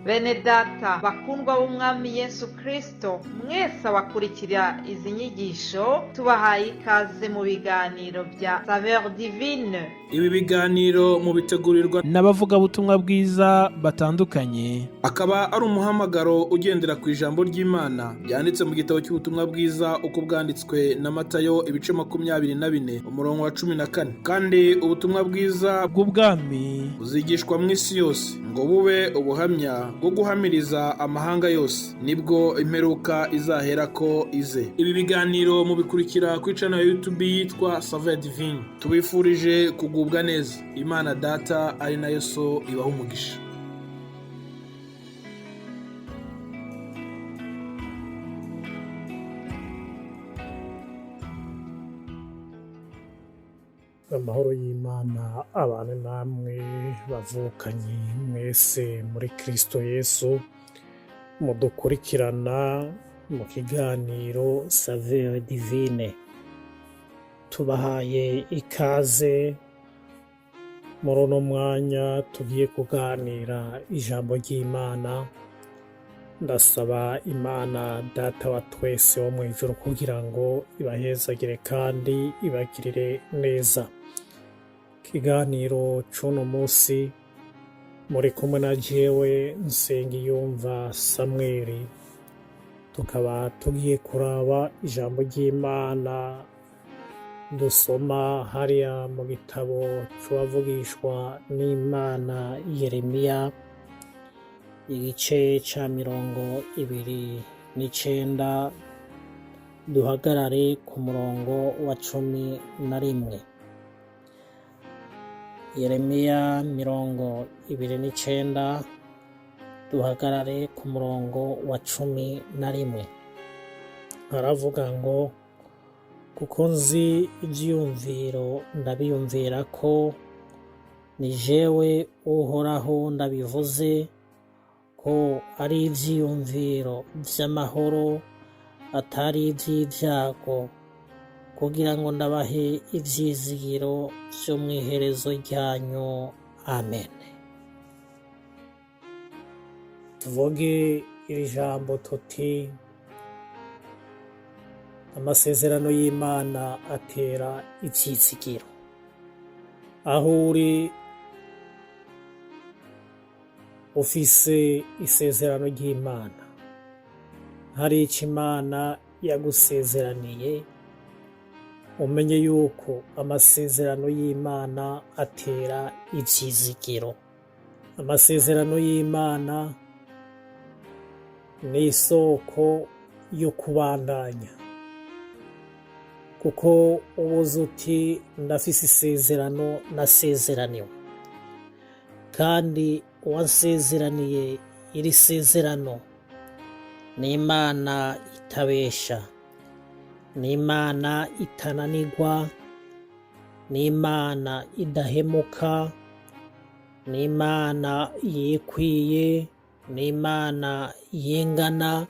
Bene data bakundwa b'Umwami Yesu Kristo, mwese abakurikira izi nyigisho, tubahaye ikaze mu biganiro bya Saveur Divine. Ibi biganiro mubitegurirwa n'abavugabutumwa bwiza batandukanye. Akaba ari umuhamagaro ugendera ku ijambo ry'Imana ryanditse mu gitabo cy'ubutumwa bwiza uko bwanditswe na Matayo, ibice 24, umurongo wa 14. Kandi ubutumwa bwiza bw'ubwami buzigishwa mu isi yose ngo bube ubuhamya bwo guhamiriza amahanga yose, nibwo imperuka izaherako ize. Ibi biganiro mubikurikira kuri channel ya YouTube yitwa Saveur Divine. Tubifurije kugubwa neza. Imana Data ari nayo So ibaha umugisha. Amahoro y'Imana abane namwe, bavukanyi mwese muri Kristo Yesu mudukurikirana mu kiganiro Saveur Divine. Tubahaye ikaze muri uno mwanya tugiye kuganira ijambo ry'Imana. Ndasaba Imana Data wa twese wo mu ijuru kugira ngo ibahezagire kandi ibagirire neza. Ikiganiro c'uno munsi muri kumwe na jewe Nsengiyumva Samweli, tukaba tugiye kuraba ijambo ry'Imana dusoma hariya mu gitabo c'uwavugishwa n'Imana Yeremiya, igice ca 29, duhagarare ku murongo wa 11. Yeremiya 29, duhagarare ku murongo wa 11. Haravuga ngo: "Kuko nzi ivyiyumviro ndabiyumvira ko ni jewe Uhoraho ndabivuze, ko ari ivyiyumviro vy'amahoro, atari ivy'ivyago, kugira ngo ndabahe ivyizigiro vyo mw'iherezo ryanyu. Amen." Tuvuge iri jambo tuti: amasezerano y'Imana atera ivyizigiro. Aho uri ufise isezerano ry'Imana, hari ico Imana yagusezeraniye, umenye yuko amasezerano y'Imana atera ivyizigiro. Amasezerano y'Imana ni isoko yo kubandanya, kuko ubuze uti: "Ndafise isezerano nasezeraniwe, kandi uwansezeraniye iri sezerano ni Imana itabesha, ni Imana itananirwa, ni Imana idahemuka, ni Imana yikwiye, ni Imana yingana,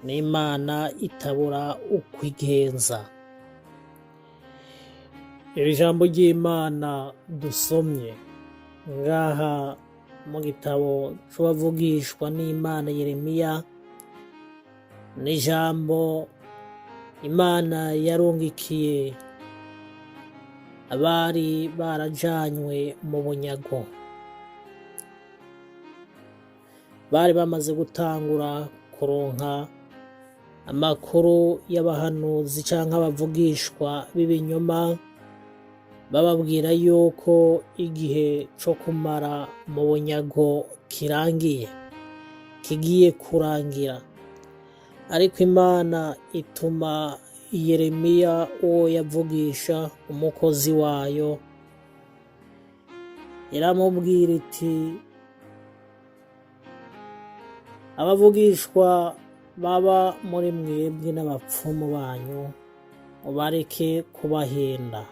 ni Imana itabura ukwigenza." Iri jambo ry'Imana dusomye ngaha mu gitabo c'uwavugishwa n'Imana Yeremiya ni ijambo Imana yarungikiye abari barajanywe mu bunyago, bari bamaze gutangura kuronka amakuru y'abahanuzi canke abavugishwa b'ibinyoma, bababwira yuko igihe co kumara mu bunyago kirangiye, kigiye kurangira. Ariko Imana ituma Yeremiya, uwo yavugisha, umukozi wayo, iramubwira iti: "Abavugishwa baba muri mwebwe n'abapfumu banyu ubareke kubahenda."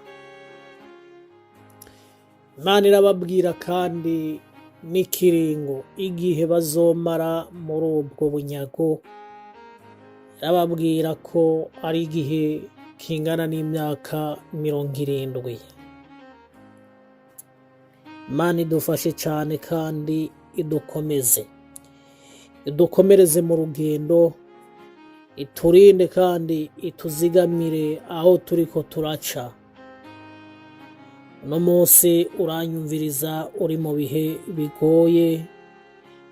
Imana irababwira kandi n'ikiringo, igihe bazomara muri ubwo bunyago. Irababwira ko ari igihe kingana n'imyaka 70. Imana idufashe cyane kandi idukomeze. Idukomereze mu rugendo, iturinde kandi ituzigamire aho turiko turaca. Uno munsi uranyumviriza uri mu bihe bigoye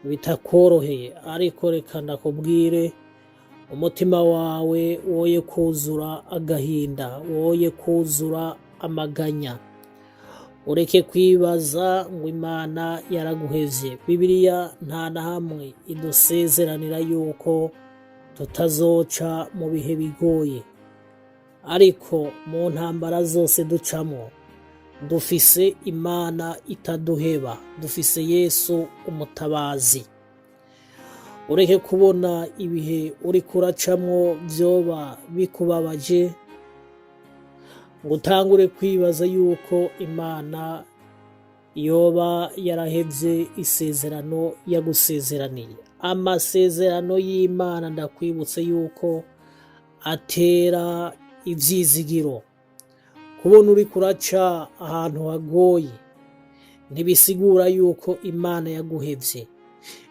bitakoroheye, ariko reka ndakubwire, umutima wawe woye kuzura agahinda, woye kuzura amaganya, ureke kwibaza ngo Imana yaraguhevye. Bibiliya nta na hamwe idusezeranira yuko tutazoca mu bihe bigoye, ariko mu ntambara zose ducamwo dufise Imana itaduheba, dufise Yesu umutabazi. Ureke kubona ibihe uriko uracamwo vyoba bikubabaje ngo utangure kwibaza yuko Imana yoba yarahevye isezerano yagusezeraniye. Amasezerano y'Imana, ndakwibutse yuko atera ivyizigiro. Kubona uriko uraca ahantu hagoye ntibisigura yuko Imana yaguhevye,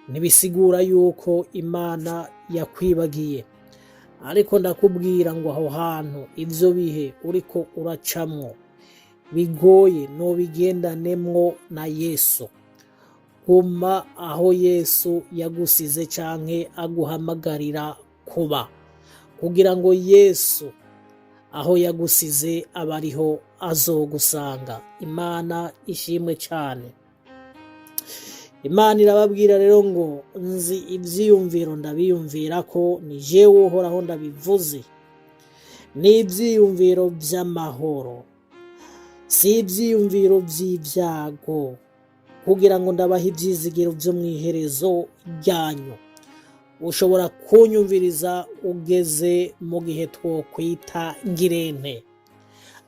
ntibisigura yuko Imana yakwibagiye, ariko ndakubwira ngo aho hantu, ivyo bihe uriko uracamwo bigoye, nubigendanemwo na Yesu. Guma aho Yesu yagusize canke aguhamagarira kuba, kugira ngo Yesu aho yagusize abe ariho azogusanga. Imana ishimwe cane. Imana irababwira rero ngo nzi ivyiyumviro ndabiyumvira ko ni jewe Uhoraho ndabivuze, ni ivyiyumviro vy'amahoro, si ivyiyumviro vy'ivyago, kugira ngo ndabahe ivyizigiro vyo mw'iherezo ryanyu. Ushobora kunyumviriza ugeze mu gihe twokwita ngirente,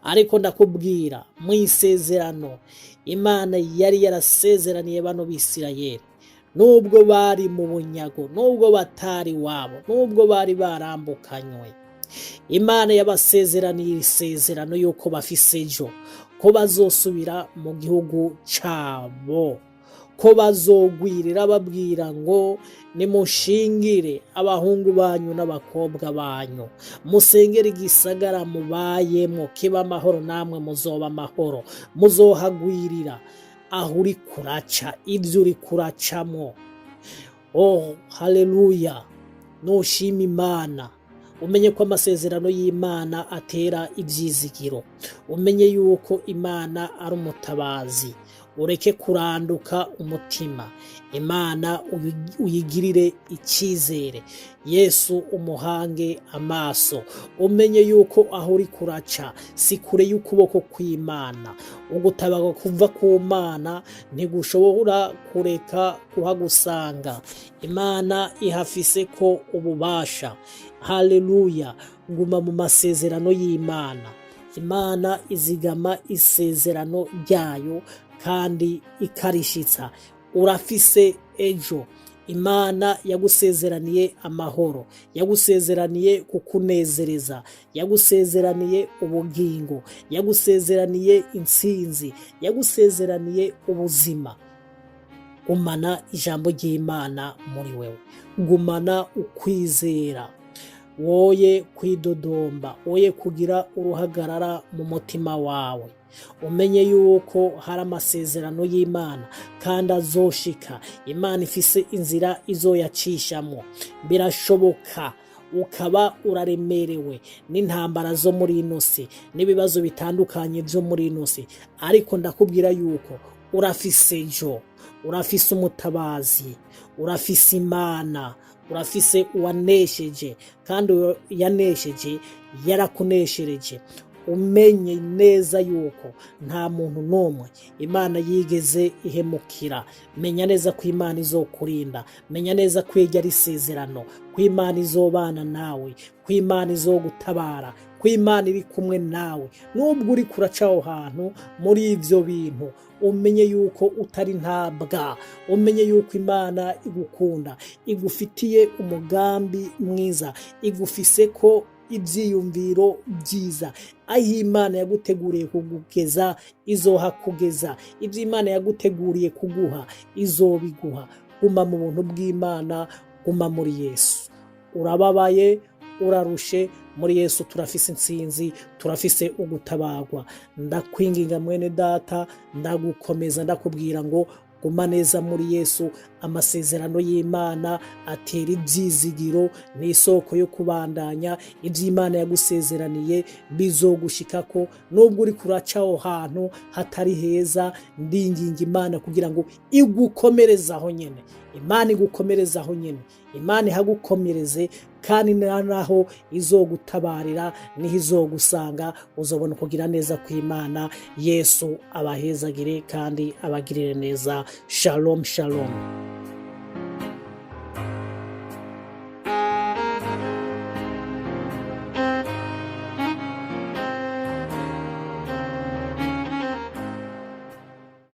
ariko ndakubwira, mu isezerano Imana yari yarasezeraniye bano Bisirayeli, nubwo bari mu bunyago, nubwo batari wabo, nubwo bari barambukanywe, Imana yabasezeraniye isezerano yuko bafise ejo, ko bazosubira mu gihugu cabo, ko bazogwirira. Babwira ngo nimushingire abahungu banyu n'abakobwa banyu, musengere igisagara mubayemo kiba amahoro, namwe muzoba amahoro, muzohagwirira. Aho uri kuraca, ibyo uri kuracamwo, oh haleluya, nushima Imana, umenye ko amasezerano y'Imana atera ivyizigiro, umenye yuko Imana ari umutabazi, ureke kuranduka umutima. Imana uyigirire icyizere, Yesu umuhange amaso, umenye yuko aho uri kuraca si kure y'ukuboko kw'Imana. Ugutabaga kuva ku Mana ntigushobora kureka kuhagusanga. Imana ihafise ko ububasha. Haleluya! Guma mu masezerano y'Imana. Imana izigama isezerano ryayo kandi ikarishitsa. Urafise ejo. Imana yagusezeraniye amahoro, yagusezeraniye kukunezereza, yagusezeraniye ubugingo, yagusezeraniye intsinzi, yagusezeraniye ubuzima. Gumana ijambo ry'Imana muri wewe, gumana ukwizera, woye kwidodomba, woye kugira uruhagarara mu mutima wawe. Umenye yuko hari amasezerano y'Imana kandi azoshika. Imana ifise inzira izoyacishamo. Birashoboka ukaba uraremerewe n'intambara zo muri ino si, n'ibibazo bitandukanye byo muri ino si, ariko ndakubwira yuko urafise ejo, urafise umutabazi, urafise Imana, urafise uwanesheje, kandi uwo yanesheje yarakuneshereje. Umenye neza yuko nta muntu n'umwe Imana yigeze ihemukira. Menya neza ko Imana izokurinda, menya neza ko iryo ari isezerano, ko Imana izobana nawe, ko Imana izogutabara, ko Imana iri kumwe nawe nubwo uri kuraca aho hantu muri ivyo bintu. Umenye yuko utari ntabwa, umenye yuko Imana igukunda, igufitiye umugambi mwiza, igufise ko ibyiyumviro byiza. Aho Imana yaguteguriye kugugeza izohakugeza, ibyo Imana yaguteguriye kuguha izobiguha. Guma mu buntu bw'Imana, guma. Guma muri Yesu. Urababaye, urarushe, muri Yesu turafise intsinzi, turafise ugutabagwa. Ndakwinginga mwene data, ndagukomeza, ndakubwira ngo guma neza muri Yesu. Amasezerano y'Imana atera ibyizigiro, ni isoko yo kubandanya. Iby'Imana yagusezeraniye bizogushikako nubwo uri kuraca aho hantu hatari heza. Ndinginga Imana kugira ngo igukomereze aho nyene, Imana igukomereze aho nyene, Imana ihagukomereze, kandi naho izogutabarira niho izogusanga, uzobona kugira neza kw'Imana. Yesu abahezagire kandi abagirire neza. Shalom, shalom.